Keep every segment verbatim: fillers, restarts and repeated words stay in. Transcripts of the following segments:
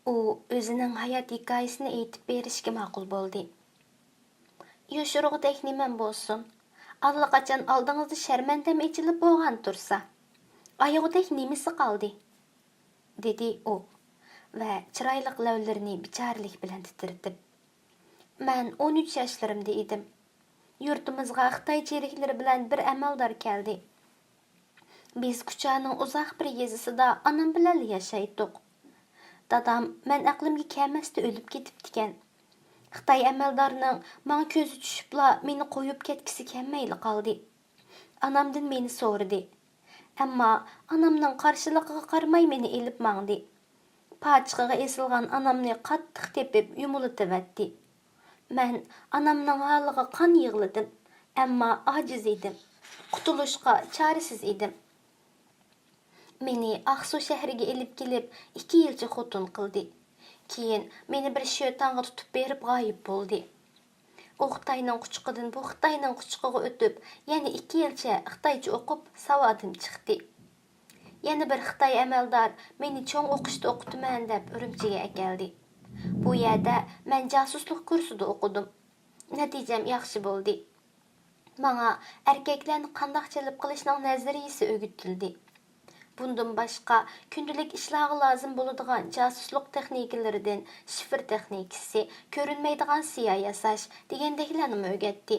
ئۇ ئۆزىنىڭ ھايات ھېكايىسىنى ئېيتىپ بېرىشكە ماقۇل بولدى. يوشۇرغۇدەك نېمەم بولسۇن؟ ئاللىقاچان ئالدىڭىزدا شەرمەندەم ئېچىلىپ بولغان تۇرسا، ئايىغۇدەك نېمىسى قالدى؟ دېدى ئۇ ۋە چىرايلىق لەۋلىرىنى بىچارىلىك بىلەن تىترىتىپ. مەن ئون ئۈچ ياشلىرىمدا ئىدىم. يۇرتىمىزغا خىتاي چېرىكلىرى بىلەن بىر ئەمەلدار كەلدى. بىز كۇچانىڭ ئۇزاق بىر يېزىسىدا ئانام بىلەنلا ياشايتتۇق. دادام مەن ئەقلىمگە كەلمەستە ئۆلۈپ كېتىپتىكەن. خىتاي ئەمەلدارنىڭ ماڭا كۆزى چۈشۈپلا مېنى قويۇپ كەتكۈسى كەلمەيلا قالدى. ئانامدىن مېنى سورىدى. ئەمما ئانامنىڭ قارشىلىقىغا قارىماي مېنى ئېلىپ ماڭدى. پاچىقىغا ئېسىلغان ئانامنى قاتتىق تېپىپ يۇمۇلىتىۋەتتى. مەن ئانامنىڭ ھالىغا قان يىغلىدىم، ئەمما ئاجىز ئىدىم. قۇتۇلۇشقا چارىسىز ئىدىم. مېنى ئاقسۇ شەھىرىگە ئېلىپ كېلىپ، ئىككى يىلچە خوتۇن قىلدى. كېيىن مېنى بىر شيۆتاڭغا تۇتۇپ بېرىپ غايىب بولدى. ئۇ خىتاينىڭ قۇچىقىدىن بۇ خىتاينىڭ قۇچىقىغا ئۆتۈپ، يەنە ئىككى يىلچە خىتايچە ئوقۇپ، ساۋادىم چىقتى. يەنە بىر خىتاي ئەمەلدار مېنى چوڭ ئوقۇشتا ئوقۇتىمەن دەپ ئۈرۈمچىگە ئەكەلدى. بۇ يەردە مەن جاسۇسلۇق كۇرسىدا ئوقۇدۇم. نەتىجەم ياخشى بولدى. ماڭا ئەركەكلەرنى قانداق جەلپ قىلىشنىڭ نەزەرىيىسى ئۆگىتىلدى. بۇندىن باشقا، كۈندىلىك ئىشلارغا لازىم بولىدىغان جاسۇسلۇق تېخنىكىلىرىدىن شىفىر تېخنىكىسى، كۆرۈنمەيدىغان سىيا ياساش دېگەندەكلەرنىمۇ ئۆگەتتى.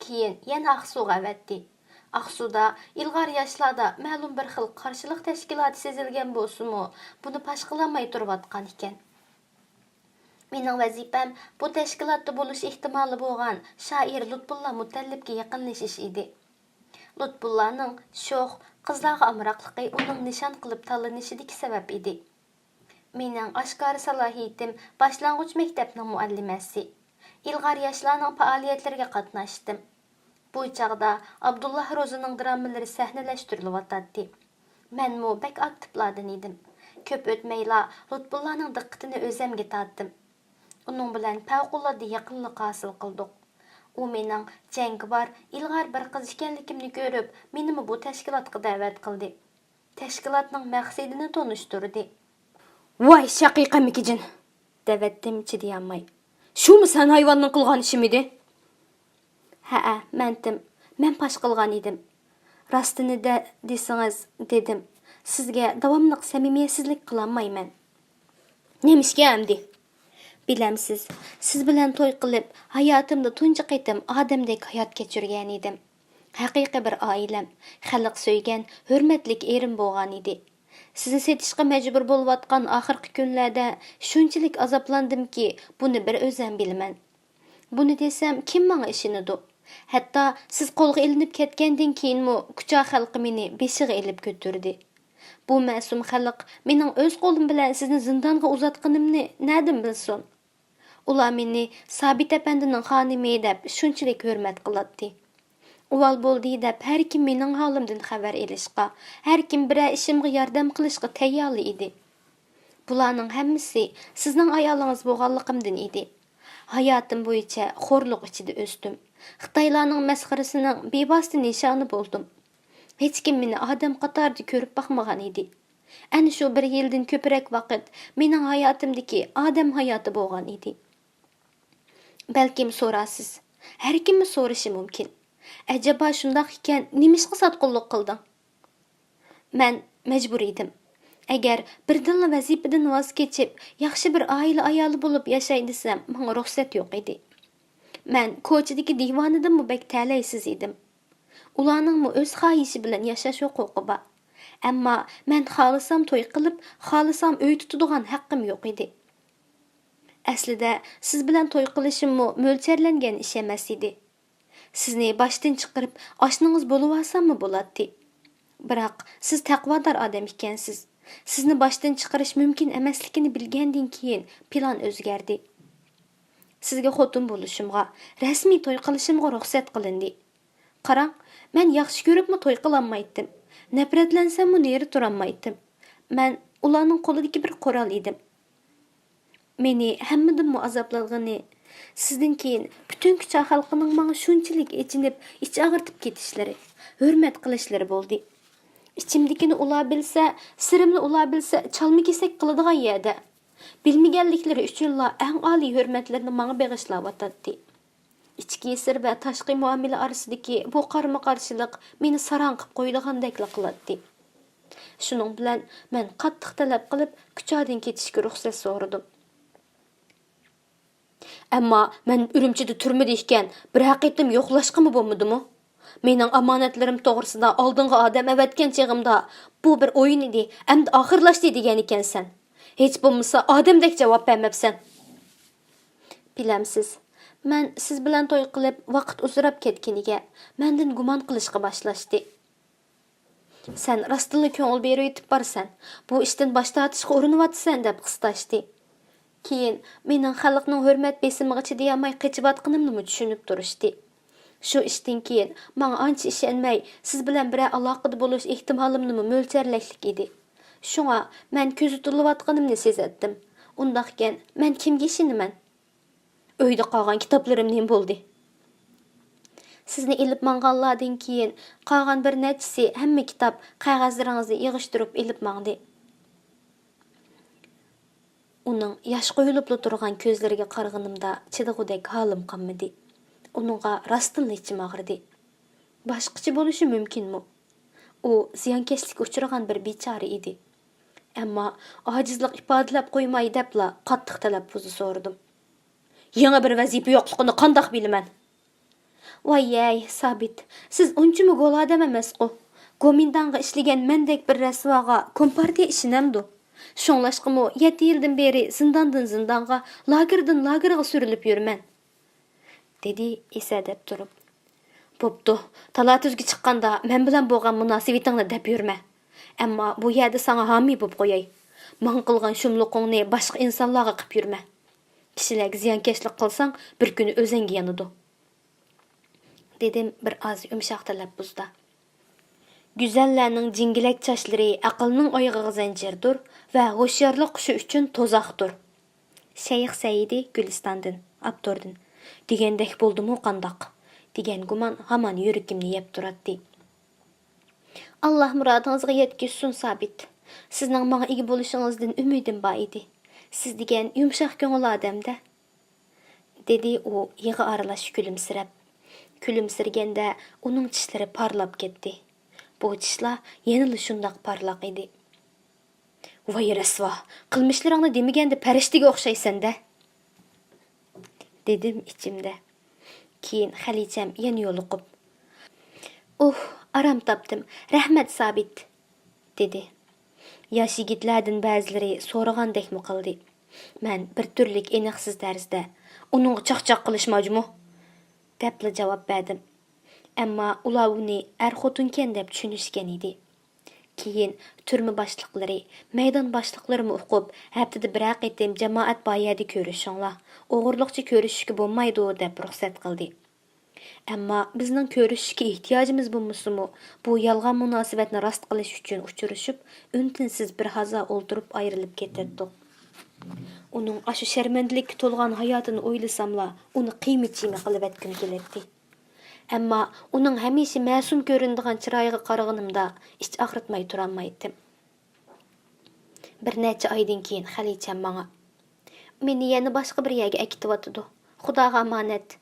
كېيىن يەنە ئاقسۇغا ئەۋەتتى. ئاقسۇدا ئىلغار ياشلاردا مەلۇم بىر خىل قارشىلىق تەشكىلاتى سېزىلگەن بولسىمۇ، بۇنى پاش قىلالماي تۇرۇۋاتقان ئىكەن. مېنىڭ ۋەزىپەم بۇ تەشكىلاتتا بولۇش ئېھتىمالى بولغان شائىر لۇتپۇللا مۇتەللىپكە يېقىنلىشىش ئىدى. لۇتپۇللانىڭ شوخ، قىزلارغا ئامراقلىقى ئۇنىڭ نىشان قىلىپ تاللىنىشىدىكى سەۋەب ئىدى. مېنىڭ ئاشكارا سالاھىيىتىم باشلانغۇچ مەكتەپنىڭ مۇئەللىمەسى. ئىلغار ياشلارنىڭ پائالىيەتلىرىگە قاتناشتىم. بۇ چاغدا ئابدۇللا روزىنىڭ درامىلىرى سەھنىلەشتۈرۈلۈۋاتاتتى. مەنمۇ بەك ئاكتىپلاردىن ئىدىم. كۆپ ئۆتمەيلا لۇتپۇللانىڭ دىققىتىنى ئۆزەمگە تارتتىم. ئۇنىڭ بىلەن پەۋقۇلئاددە يېقىنلىق ھاسىل قىلدۇق. ئۇ مېنىڭ جەڭگىۋار، ئىلغار بىر قىز ئىكەنلىكىمنى كۆرۈپ، مېنىمۇ بۇ تەشكىلاتقا دەۋەت قىلدى. تەشكىلاتنىڭ مەقسىتىنى تونۇشتۇردى. ۋاي شەقىقەمىكىجىن! دەۋەتتىم چىدىيالماي. شۇمۇ سەن ھايۋاننىڭ قىلغان ئىشىمىدى؟ ھەئە، مەنتىم. مەن پاش قىلغان ئىدىم. راستىنى دە-، دېسىڭىز، دېدىم. سىزگە داۋاملىق سەمىمىيەتسىزلىك قىلالمايمەن. نېمىشكە ئەمدى؟ بىلەمسىز، سىز بىلەن توي قىلىپ، ھاياتىمدا تۇنجى قېتىم ئادەمدەك ھايات كەچۈرگەن ئىدىم. ھەقىقىي بىر ئائىلەم، خەلق سۆيگەن، ھۆرمەتلىك ئېرىم بولغان ئىدى. سىزنى سېتىشقا مەجبۇر بولۇۋاتقان ئاخىرقى كۈنلەردە شۇنچىلىك ئازابلاندىمكى، بۇنى بىر ئۆزەم بىلىمەن. بۇنى دېسەم، كىم ماڭا ئىشىنىدۇ؟ ھەتتا سىز قولغا ئېلىنىپ كەتكەندىن كېيىنمۇ كۇچا خەلقى مېنى بېشىغا ئېلىپ كۆتۈردى. بۇ مەسۇم خەلق مېنىڭ ئۆز قولۇم بىلەن سىزنى زىندانغا ئۇزاتقىنىمنى نەدىن بىلسۇن؟ ئۇلار مېنى سابىت ئەپەندىنىڭ خانىمى دەپ شۇنچىلىك ھۆرمەت قىلاتتى. ئۇۋال بولدى دەپ ھەر كىم مېنىڭ ھالىمدىن خەۋەر ئېلىشقا، ھەر كىم بىرەر ئىشىمغا ياردەم قىلىشقا تەييارلا ئىدى. بۇلارنىڭ ھەممىسى سىزنىڭ ئايالىڭىز بولغانلىقىمدىن ئىدى. ھاياتىم بويىچە خورلۇق ئىچىدە ئۆستۈم. خىتايلارنىڭ مەسخىرىسىنىڭ بىۋاسىتە نىشانى بولدۇم. ھېچكىم مېنى ئادەم قاتارىدا كۆرۈپ باقمىغان ئىدى. ئەنە شۇ بىر يىلدىن كۆپرەك ۋاقىت مېنىڭ ھاياتىمدىكى ئادەم ھاياتى بولغان ئىدى. بەلكىم سورارسىز، ھەركىممۇ سورىشى مۇمكىن. ئەجەبا شۇنداق ئىكەن، نېمىشقا ساتقۇنلۇق قىلدىڭ؟ مەن مەجبۇر ئىدىم. ئەگەر بىردىنلا ۋەزىپىدىن ۋاز كېچىپ، ياخشى بىر ئائىلە ئايالى بولۇپ ياشاي دېسەم، ماڭا رۇخسەت يوق ئىدى. مەن كوچىدىكى دىۋانىدىنمۇ بەك تەلەيسىز ئىدىم. ئۇلارنىڭمۇ ئۆز خاھىشى بىلەن ياشاش ھوقۇقى بار. ئەمما مەن خالىسام توي قىلىپ، خالىسام ئۆي تۇتىدىغان ھەققىم يوق ئىدى. ئەسلىدە سىز بىلەن توي قىلىشىممۇ مۆلچەرلەنگەن ئىش ئەمەس ئىدى. سىزنى باشتىن چىقىرىپ، ئاشنىڭىز بولۇۋالساممۇ بولاتتى. بىراق، سىز تەقۋادار ئادەم ئىكەنسىز. سىزنى باشتىن چىقىرىش مۇمكىن ئەمەسلىكىنى بىلگەندىن كېيىن، پىلان ئۆزگەردى. سىزگە خوتۇن بولۇشۇمغا، رەسمىي توي قىلىشىمغا رۇخسەت قىلىندى. قاراڭ، مەن ياخشى كۆرۈپمۇ توي قىلالمايتتىم. نەپرەتلەنسەممۇ نېرى تۇرالمايتتىم. مەن ئۇلارنىڭ قولىدىكى بىر قورال ئىدىم. مېنى ھەممىدىنمۇ ئازابلانغىنى، سىزدىن كېيىن پۈتۈن كۇچا خەلقىنىڭ ماڭا شۇنچىلىك ئېچىنىپ، ئىچ ئاغرىتىپ كېتىشلىرى، ھۆرمەت قىلىشلىرى بولدى. ئىچىمدىكىنى ئۇلار بىلسە، سىرىمنى ئۇلار بىلسە، چالما-كېسەك قىلىدىغان يەردە. بىلمىگەنلىكلىرى ئۈچۈنلا ئەڭ ئالىي ھۆرمەتلىرىنى ماڭا بېغىشلاۋاتاتتى. ئىچكى سىر ۋە تاشقى مۇئامىلە ئارىسىدىكى بۇ قارىمۇ قارشىلىق مېنى ساراڭ قىپ قويىدىغاندەكلا قىلاتتى. شۇنىڭ بىلەن مەن قاتتىق تەلەپ قىلىپ، كۇچادىن كېتىشكە رۇخسەت سورىدىم. ئەمما مەن ئۈرۈمچىدە تۈرمىدە ئىكەن، بىرەر قېتىم يوقلاشقىمۇ بولمىدىمۇ؟ مېنىڭ ئامانەتلىرىم توغرىسىدا ئالدىڭغا ئادەم ئەۋەتكەن چېغىمدا، بۇ بىر ئويۇن ئىدى، ئەمدى ئاخىرلاشتى دېگەن ئىكەنسەن. ھېچ بولمىسا ئادەمدەك جاۋاب بەرمەپسەن. بىلەمسىز، مەن سىز بىلەن توي قىلىپ ۋاقىت ئۇزىراپ كەتكىنىگە مەندىن گۇمان قىلىشقا باشلاشتى. سەن راستتىنلا كۆڭۈل بېرىۋېتىپ بارىسەن، بۇ ئىشتىن باش تارتىشقا ئۇرۇنۇۋاتىسەن دەپ قىستاشتى. كېيىن مېنىڭ خەلقنىڭ ھۆرمەت بېسىمىغا چىدىيالماي قېچىۋاتقىنىمنىمۇ چۈشىنىپ تۇرۇشتى. شۇ ئىشتىن كېيىن ماڭا ئانچە ئىشەنمەي، سىز بىلەن بىرەر ئالاقىدە بولۇش ئېھتىمالىمنىمۇ مۆلچەرلەكلىك ئىدى. شۇڭا مەن كۆزىتىلىۋاتقىنىمنى سېزەتتىم. ئۇنداقكەن، مەن كىمگە ئىشىنىمەن؟ ئۆيدە قالغان كىتابلىرىم نېمە بولدى؟ سىزنى ئېلىپ ماڭغانلاردىن كېيىن قالغان بىر نەچچىسى ھەممە كىتاب، قەغەزلىرىڭىزنى يىغىشتۇرۇپ ئېلىپ ماڭدى. ئۇنىڭ ياش قۇيۇلۇپلا تۇرغان كۆزلىرىگە قارىغىنىمدا چىدىغۇدەك ھالىم قالمىدى. ئۇنىڭغا راستتىنلا ئىچىم ئاغرىدى. باشقىچە بولۇشى مۇمكىنمۇ؟ ئۇ زىيانكەشلىككە ئۇچرىغان بىر بىچارە ئىدى. ئەمما ئاجىزلىق ئىپادىلەپ قويماي دەپلا قاتتىق تەلەپپۇزدا سورىدىم. يېڭى بىر ۋەزىپە يوقلۇقىنى قانداق بىلىمەن؟ ۋايەي، سابىت، سىز ئۇنچىمۇ گول ئادەم ئەمەسقۇ. گومىنداڭغا ئىشلىگەن مەندەك بىر رەسۋاغا كومپارتىيە ئىشىنەمدۇ؟ شۇڭلاشقىمۇ يەتتە يىلدىن بېرى زىنداندىن زىندانغا، لاگېردىن لاگېرغا سۈرۈلۈپ يۈرىمەن. دېدى ئېسەدەپ تۇرۇپ. بوپتۇ، تالا-تۈزگە چىققاندا مەن بىلەن بولغان مۇناسىۋىتىڭنى دەپ يۈرمە. ئەمما بۇ يەردە ساڭا ھامىي بوپ قوياي. ماڭا قىلغان شۇملۇقۇڭنى باشقا ئىنسانلارغا قىپ يۈرمە. كىشىلەرگە زىيانكەشلىك قىلساڭ، بىر كۈنى ئۆزۈڭگە يانىدۇ. دېدىم بىر ئاز يۇمشاق تەلەپپۇزدا. گۈزەللەرنىڭ جىڭگىلەك چاچلىرى ئەقىلنىڭ ئايىغىغا زەنجىردۇر ۋە ھوشيارلىق قۇشى ئۈچۈن توزاقتۇر. شەيخ سەئىدى گۈلىستاندىن، ئاپتوردىن. دېگەندەك بولدىمۇ قانداق؟ دېگەن گۇمان ھامان يۈرىكىمنى يەپ تۇراتتى. ئاللا مۇرادىڭىزغا يەتكۈزسۇن، سابىت. سىزنىڭ ماڭا ئىگە بولۇشىڭىزدىن ئۈمىدىم بار ئىدى. سىز دېگەن يۇمشاق كۆڭۈل ئادەم-دە. دېدى ئۇ يىغا ئارىلاش كۈلۈمسىرەپ. كۈلۈمسىرىگەندە ئۇنىڭ چىشلىرى پارلاپ كەتتى. بۇ چىشلار يەنىلا شۇنداق پارلاق ئىدى. ۋاي رەسۋا، قىلمىشلىرىڭنى دېمىگەندە پەرىشتىگە ئوخشايسەن-دە! دېدىم ئىچىمدە. كېيىن خەلىچەم يەنە يولۇقۇپ، ئۇھ، ئارام تاپتىم، رەھمەت، سابىت! دېدى. ياش يىگىتلەردىن بەزىلىرى سورىغاندەكمۇ قىلدى. مەن بىر تۈرلۈك ئېنىقسىز تەرزدە، ئۇنىڭغا چاقچاق قىلىشما جۇمۇ! دەپلا جاۋاب بەردىم. ئەمما ئۇلار ئۇنى ئەر-خوتۇنكەن دەپ چۈشىنىشكەن ئىدى. كېيىن تۈرمە باشلىقلىرى، مەيدان باشلىقلىرىمۇ ئۇقۇپ، ھەپتىدە بىرەر قېتىم جامائەت بار يەردە كۆرۈشۈڭلار، ئوغرىلىقچە كۆرۈشۈشكە بولمايدۇ، دەپ رۇخسەت قىلدى. ئەمما بىزنىڭ كۆرۈشۈشكە ئېھتىياجىمىز بولمىسىمۇ، بۇ يالغان مۇناسىۋەتنى راست قىلىش ئۈچۈن ئۇچرىشىپ، ئۈن-تىنسىز بىر ھازا ئولتۇرۇپ ئايرىلىپ كېتەتتۇق. ئۇنىڭ ئاشۇ شەرمەندىلىككە تولغان ھاياتىنى ئويلىساملا، ئۇنى قىيما-چىيما قىلىۋەتكۈم كېلەتتى. ئەمما ئۇنىڭ ھەمىشە مەسۇم كۆرۈنىدىغان چىرايىغا قارىغىنىمدا، ئىچ ئاغرىتماي تۇرالمايتتىم. بىر نەچچە ئايدىن كېيىن خەلىچەم ماڭا، مېنى يەنە باشقا بىر يەرگە ئەكېتىۋاتىدۇ، خۇداغا ئامانەت،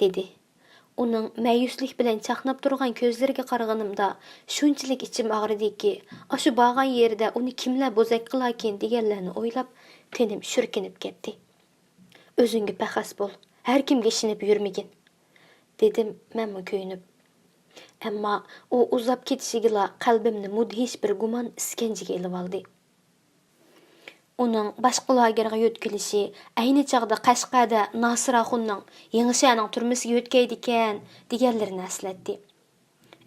دېدى. ئۇنىڭ مەيۈسلۈك بىلەن چاقناپ تۇرغان كۆزلىرىگە قارىغىنىمدا، شۇنچىلىك ئىچىم ئاغرىدىكى، ئاشۇ بارغان يېرىدە ئۇنى كىملەر بوزەك قىلاركىن دېگەنلەرنى ئويلاپ، تېنىم شۈركىنىپ كەتتى. ئۆزۈڭگە پەخەس بول، ھەركىمگە ئىشىنىپ يۈرمىگىن، دېدىم مەنمۇ كۆيۈنۈپ. ئەمما ئۇ ئۇزاپ كېتىشىگىلا قەلبىمنى مۇدھىش بىر گۇمان ئىسكەنجىگە ئېلىۋالدى. ئۇنىڭ باشقا لاگېرغا يۆتكىلىشى، ئەينى چاغدا قەشقەردە ناسىر ئاخۇننىڭ، يېڭىشەھەرنىڭ تۈرمىسىگە يۆتكەيدىكەن، دېگەنلىرىنى ئەسلەتتى.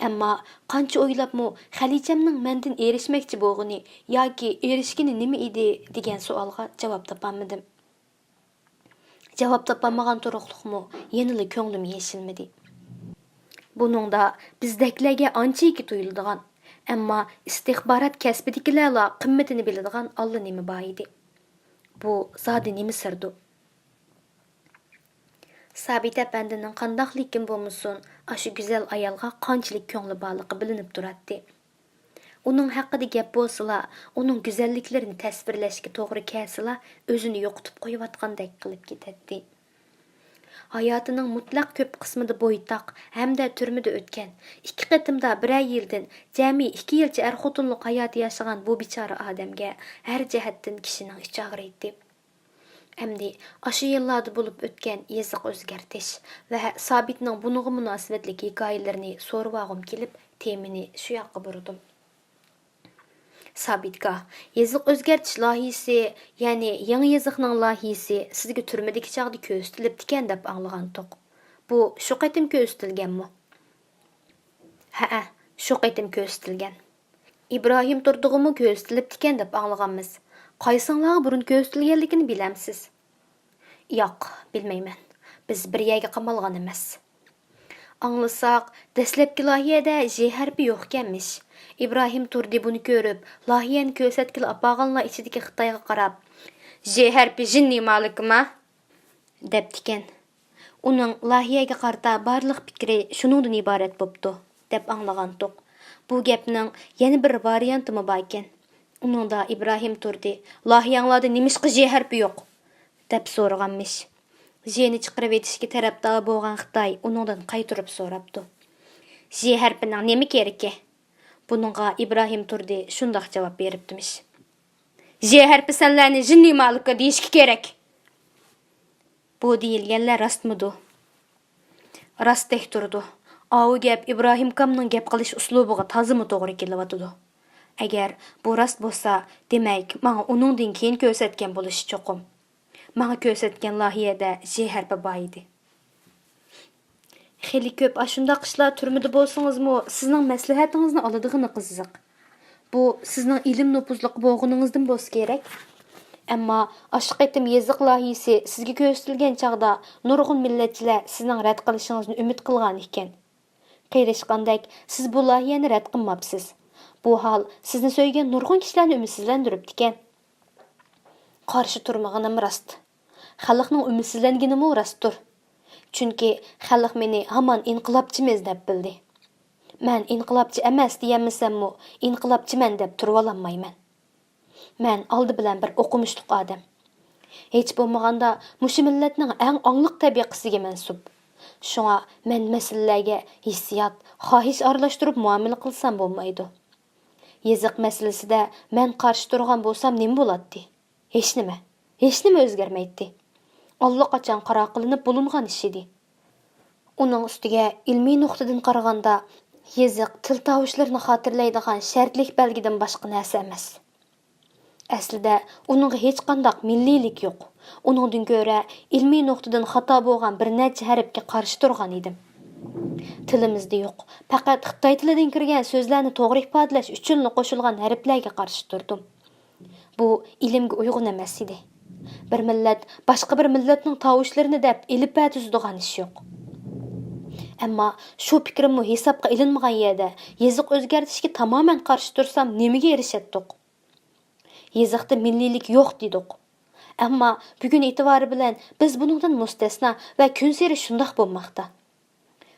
ئەمما قانچە ئويلاپمۇ خەلىچەمنىڭ مەندىن ئېرىشمەكچى بولغىنى ياكى ئېرىشكىنى نېمە ئىدى دېگەن سوئالغا جاۋاب تاپالمىدىم. جاۋاب تاپالمىغان تۇرۇقلۇقمۇ يەنىلا كۆڭلۈم يېشىلمىدى. بۇنىڭدا بىزدەكلەرگە ئانچىكى تۇيۇلىدىغان، ئەمما ئىستىخبارات كەسپىدىكىلەرلا قىممىتىنى بىلىدىغان ئاللىنېمە بار ئىدى. بۇ زادى نېمە سىردۇ؟ سابىت ئەپەندىنىڭ قانداقلىكىن بولمىسۇن، ئاشۇ گۈزەل ئايالغا قانچىلىك كۆڭلى بارلىقى بىلىنىپ تۇراتتى. ئۇنىڭ ھەققىدە گەپ بولسىلا، ئۇنىڭ گۈزەللىكلىرىنى تەسۋىرلەشكە توغرا كەلسىلا، ئۆزىنى يوقىتىپ قويۇۋاتقاندەك قىلىپ كېتەتتى. ھاياتىنىڭ مۇتلەق كۆپ قىسمىدا بويتاق ھەمدە تۈرمىدە ئۆتكەن، ئىككى قېتىمدا بىرەر يىلدىن جەمئىي ئىككى يىلچە ئەر-خوتۇنلۇق ھاياتى ياشىغان بۇ بىچارە ئادەمگە ھەر جەھەتتىن كىشىنىڭ ئىچى ئاغرىيتتى. ئەمدى ئاشۇ يىللاردا بولۇپ ئۆتكەن يېزىق ئۆزگەرتىش ۋە سابىتنىڭ بۇنىڭغا مۇناسىۋەتلىك ھېكايىلىرىنى سورىۋالغۇم كېلىپ، تېمىنى شۇ ياققا بۇرىدىم. سابىتكا، يېزىق ئۆزگەرتىش لايىھىسى، يەنى يېڭى يېزىقنىڭ لايىھىسى سىزگە تۈرمىدىكى چاغدا كۆرسىتىلىپتىكەن دەپ ئاڭلىغانتۇق. بۇ شۇ قېتىم كۆرسىتىلگەنمۇ؟ ھەئە، شۇ قېتىم كۆرسىتىلگەن. ئىبراھىم تۇردىغىمۇ كۆرسىتىلىپتىكەن دەپ ئاڭلىغانمىز. قايسىڭلارغا بۇرۇن كۆرسىتىلگەنلىكىنى بىلەمسىز؟ ياق، بىلمەيمەن. بىز بىر يەرگە قامالغان ئەمەس. ئاڭلىساق، دەسلەپكى لايىھەدە ژ ھەرپى يوقكەنمىش. ئىبراھىم تۇردى بۇنى كۆرۈپ، لايىھەنى كۆرسەتكىلى ئاپارغانلار ئىچىدىكى خىتايغا قاراپ، «ژ ھەرپى جىننىي مالىكىما؟» دەپتىكەن. ئۇنىڭ لايىھەگە قارىتا بارلىق پىكرى شۇنىڭدىن ئىبارەت بوپتۇ، دەپ ئاڭلىغانتۇق. بۇ گەپنىڭ يەنە بىر ۋارىيانتىمۇ باركەن. ئۇنىڭدا ئىبراھىم تۇردى، «لايىھەڭلاردا نېمىشقا ژ ھەرپى يوق؟» دەپ سورىغانمىش. ژنى چىقىرىۋېتىشكە تەرەپدار بولغان خىتاي ئۇنىڭدىن قايتۇرۇپ سوراپتۇ، «ژ ھەرپىنىڭ نېمە كېرىكى؟» بۇنىڭغا ئىبراھىم تۇردى شۇنداق جاۋاب بېرىپتىمىش، «ژ ھەرپى سەنلەرنى جىننىي مالىكا دېيىشكە كېرەك.» بۇ دېيىلگەنلەر راستمىدۇ؟ راستتەك تۇرىدۇ. ئاۋۇ گەپ ئىبراھىم كامنىڭ گەپ قىلىش ئۇسلۇبىغا تازىمۇ توغرا كېلىۋاتىدۇ. ئەگەر بۇ راست بولسا، دېمەك، ماڭا ئۇنىڭدىن كېيىن كۆرسەتكەن بولۇشى چوقۇم. ماڭا كۆرسەتكەن لايىھەدە ژ ھەرپى بار ئىدى. خېلى كۆپ ئاشۇنداق ئىشلار تۈرمىدە بولسىڭىزمۇ، سىزنىڭ مەسلىھەتىڭىزنى ئالىدىغىنى قىزىق. بۇ سىزنىڭ ئىلىم نوپۇزلۇق بولغىنىڭىزدىن بولسا كېرەك. ئەمما ئاشۇ قېتىم يېزىق لايىھىسى سىزگە كۆرسىتىلگەن چاغدا نۇرغۇن مىللەتچىلەر سىزنىڭ رەت قىلىشىڭىزنى ئۈمىد قىلغان ئىكەن. قېرىشقاندەك، سىز بۇ لايىھەنى رەت قىلماپسىز. بۇ ھال سىزنى سۆيگەن نۇرغۇن كىشىلەرنى ئۈمىدسىزلەندۈرۈپتىكەن. قارشى تۇرمىغىنىم راست. خەلقنىڭ ئۈمىدسىزلەنگىنىمۇ راستتۇر. چۈنكى خەلق مېنى ھامان ئىنقىلابچىمىز دەپ بىلدى. مەن ئىنقىلابچى ئەمەس دېيەلمىسەممۇ، ئىنقىلابچىمەن دەپ تۇرۇۋالالمايمەن. مەن ئالدى بىلەن بىر ئوقۇمۇشلۇق ئادەم. ھېچ بولمىغاندا مۇشۇ مىللەتنىڭ ئەڭ ئاڭلىق تەبىقىسىگە مەنسۇپ. شۇڭا مەن مەسىلىلەرگە ھېسسىيات، خاھىش ئارىلاشتۇرۇپ مۇئامىلە قىلسام بولمايدۇ. يېزىق مەسىلىسىدە مەن قارشى تۇرغان بولسام نېمە بولاتتى؟ ھېچنېمە. ھېچنېمە ئۆزگەرمەيتتى. ئاللىقاچان قارار قىلىنىپ بولۇنغان ئىش ئىدى. ئۇنىڭ ئۈستىگە ئىلمىي نۇقتىدىن قارىغاندا، يېزىق تىل تاۋۇشلىرىنى خاتىرىلەيدىغان شەرتلىك بەلگىدىن باشقا نەرسە ئەمەس. ئەسلىدە ئۇنىڭغا ھېچقانداق مىللىيلىك يوق. ئۇنىڭدىن كۆرە ئىلمىي نۇقتىدىن خاتا بولغان بىر نەچچە ھەرپكە قارشى تۇرغان ئىدىم. تىلىمىزدا يوق، پەقەت خىتاي تىلىدىن كىرگەن سۆزلەرنى توغرا ئىپادىلەش ئۈچۈنلا قوشۇلغان ھەرپلەرگە قارشى تۇردۇم. بۇ ئىلىمگە ئۇيغۇن ئەمەس ئىدى. بىر مىللەت باشقا بىر مىللەتنىڭ تاۋۇشلىرىنى دەپ ئېلىپبە تۈزىدىغان ئىش يوق. ئەمما شۇ پىكرىممۇ ھېسابقا ئېلىنمىغان يەردە يېزىق ئۆزگەرتىشكە تامامەن قارشى تۇرسام نېمىگە ئېرىشەتتۇق؟ يېزىقتا مىللىيلىك يوق دېدۇق. ئەمما بۈگۈن ئېتىبارى بىلەن بىز بۇنىڭدىن مۇستەسنا ۋە كۈنسېرى شۇنداق بولماقتا.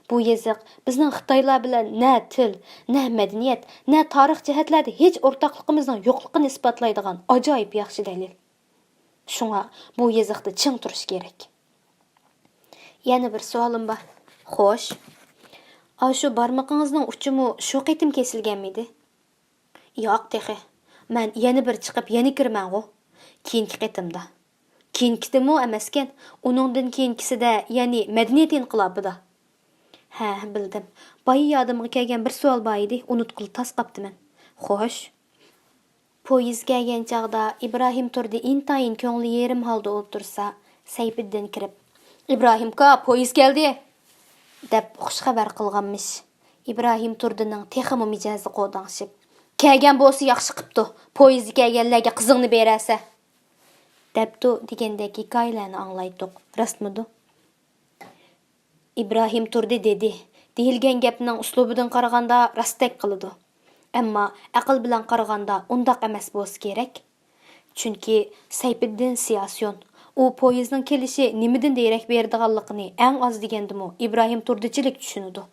بۇ يېزىق بىزنىڭ خىتايلار بىلەن نە تىل، نە مەدەنىيەت، نە تارىخ جەھەتلەردە ھېچ ئورتاقلىقىمىزنىڭ يوقلۇقىنى ئىسپاتلايدىغان ئاجايىپ ياخشى دەلىل. شۇڭا بۇ يېزىقتا چىڭ تۇرۇش كېرەك. يەنە بىر سوئالىم بار. خوش. ئاشۇ بارمىقىڭىزنىڭ ئۇچىمۇ شۇ قېتىم كېسىلگەنمىدى؟ ياق تېخى. مەن يەنە بىر چىقىپ يەنە كىرىمەنغۇ. كېيىنكى قېتىمدا. كېيىنكىسىمۇ ئەمەسكەن. ئۇنىڭدىن كېيىنكىسىدە، يەنى مەدەنىيەت ئىنقىلابىدا. ھە، بىلدىم. بايا يادىمغا كەلگەن بىر سوئال بار ئىدى، ئۇنتقىلى تاس قاپتىمەن. خوش. پويىز كەلگەن چاغدا ئىبراھىم تۇردى ئىنتايىن كۆڭلى يېرىم ھالدا ئولتۇرسا، سەيپىدىن كىرىپ، «ئىبراھىمكا، پويىز كەلدى!» دەپ خۇش خەۋەر قىلغانمىش. ئىبراھىم تۇردىنىڭ تېخىمۇ مىجەزى قورداڭشىپ، «كەلگەن بولسا ياخشى قىپتۇ، پويىزدا كەلگەنلەرگە قىزىڭنى بېرەرسەن!» دەپتۇ دېگەندەك ھېكايىلەرنى ئاڭلايتتۇق، راستمىدۇ؟ ئىبراھىم تۇردى دېدى دېيىلگەن گەپنىڭ ئۇسلۇبىدىن قارىغاندا راستتەك قىلىدۇ. ئەمما ئەقىل بىلەن قارىغاندا ئۇنداق ئەمەس بولسا كېرەك. چۈنكى سەيپىددىن سىياسىيون، ئۇ پويىزنىڭ كېلىشى نېمىدىن دېرەك بېرىدىغانلىقىنى ئەڭ ئاز دېگەندىمۇ ئىبراھىم تۇردىچىلىك چۈشىنىدۇ.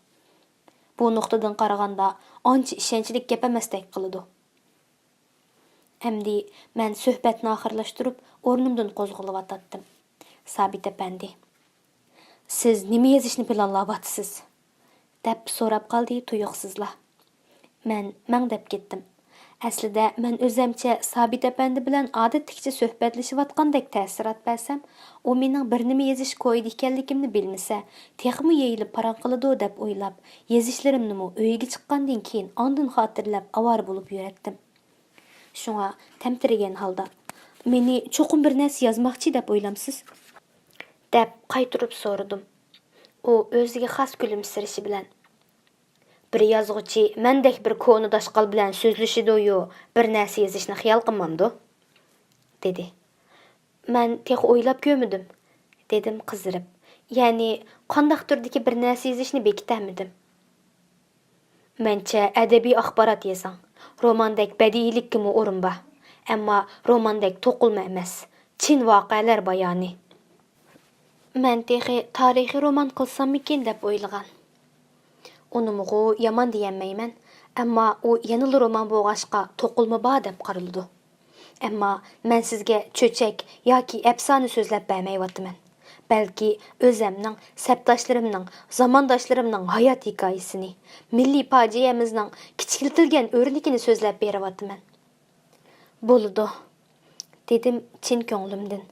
بۇ نۇقتىدىن قارىغاندا ئانچە ئىشەنچلىك گەپ ئەمەستەك قىلىدۇ. ئەمدى مەن سۆھبەتنى ئاخىرلاشتۇرۇپ، ئورنۇمدىن قوزغىلىۋاتاتتىم. سابىت ئەپەندى، «سىز نېمە يېزىشنى پىلانلاۋاتىسىز؟» دەپ سوراپ قالدى تۇيۇقسىزلا. مەن مەڭدەپ كەتتىم. ئەسلىدە مەن ئۆزەمچە سابىت ئەپەندى بىلەن ئادەتتىكىچە سۆھبەتلىشىۋاتقاندەك تەسىرات بەرسەم، ئۇ مېنىڭ بىر نېمە يېزىش كويىدا ئىكەنلىكىمنى بىلمىسە، تېخىمۇ يېيىلىپ پاراڭ قىلىدۇ دەپ ئويلاپ، يېزىشلىرىمنىمۇ ئۆيگە چىققاندىن كېيىن ئاندىن خاتىرىلەپ ئاۋارە بولۇپ يۈرەتتىم. شۇڭا تەمتىرىگەن ھالدا، «مېنى چوقۇم بىر نەرسە يازماقچى دەپ ئويلامسىز؟» دەپ قايتۇرۇپ سورىدىم. ئۇ ئۆزىگە خاس كۈلۈمسىرىشى بىلەن، «بىر يازغۇچى مەندەك بىر كونا داشقال بىلەن سۆزلىشىدۇيۇ، بىر نەرسە يېزىشنى خىيال قىلمامدۇ؟» دېدى. «مەن تېخى ئويلاپ كۆرمىدىم»، دېدىم قىزىرىپ. «يەنى قانداق تۈردىكى بىر نەرسە يېزىشنى بېكىتەلمىدىم.» «مەنچە ئەدەبىي ئاخبارات يېزىڭ. روماندەك بەدىئىيلىككىمۇ ئورۇن بار. ئەمما روماندەك توقۇلما ئەمەس. چىن ۋەقەلەر بايانى.» مەن تېخى تارىخىي رومان قىلساممىكىن دەپ ئويلىغان. ئۇنىمۇغۇ يامان دېيەلمەيمەن، ئەمما ئۇ يەنىلا رومان بولغاچقا توقۇلما بار دەپ قارىلىدۇ. ئەمما مەن سىزگە چۆچەك ياكى ئەپسانە سۆزلەپ بەرمەيۋاتىمەن. بەلكى ئۆزەمنىڭ، سەپداشلىرىمنىڭ، زامانداشلىرىمنىڭ ھايات ھېكايىسىنى، مىللىي پاجىئەمىزنىڭ كىچىكلىتىلگەن ئۆرنىكىنى سۆزلەپ بېرىۋاتىمەن. «بولىدۇ»، دېدىم چىن كۆڭلۈمدىن.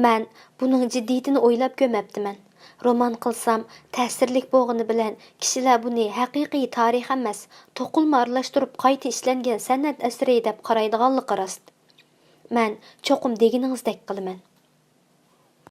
«مەن بۇنىڭ جىددىيىتىنى ئويلاپ كۆرمەپتىمەن. رومان قىلسام، تەسىرلىك بولغىنى بىلەن كىشىلەر بۇنى ھەقىقىي تارىخ ئەمەس، توقۇلما ئارىلاشتۇرۇپ قايتا ئىشلەنگەن سەنئەت ئەسىرى دەپ قارايدىغانلىقى راست. مەن چوقۇم دېگىنىڭىزدەك قىلىمەن.»